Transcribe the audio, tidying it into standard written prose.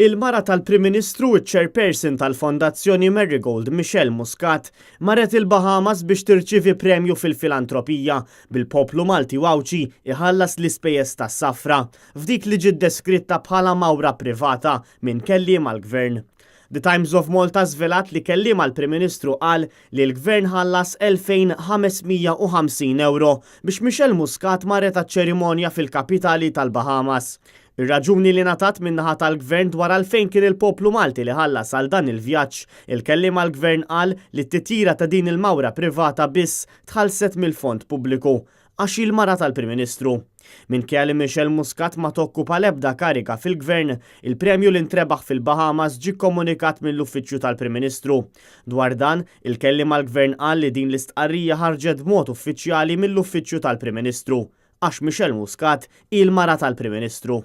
Il-mara tal-Prim Ministru u ċ-Chairperson tal-Fondazzjoni Marigold Michelle Muscat marret il-Bahamas biex tirċievi premju fil-filantropija bil-poplu Malti u Għawdxi iħallas l-ispejjeż tas-safra f'dik li ġiet deskritta bħala mawra privata minn kelliem għall-Gvern. The Times of Malta żvelat li kelliem għall-Prim Ministru qal li l-Gvern ħallas 2,550 ewro biex Michelle Muscat marret għaċ-ċerimonja fil-kapitali tal-Bahamas. Ir-raġuni li ngħatat min-naħa tal-Gvern dwar għalfejn kien il-poplu Malti li ħallas għal dan il-vjaġġ, il-kelliem għall-Gvern qal li t-titjira ta' din il-mawra privata biss tħallset mill-fond pubbliku, għax hi l-mara tal-Prim Ministru. Minkejja li Michelle Muscat ma tokkupa l-ebda kariga fil-Gvern, il-premju li ntrebaħ fil-Bahamas ġie kkomunikat mill-Uffiċċju tal-Prim Ministru. Dwar dan, il-kelliem għall-Gvern qal li din l-istqarrija ħarġet b'mod uffiċjali mill-Uffiċċju tal-Prim Ministru. Għax Michelle Muscat hi l-mara tal-Prim Ministru.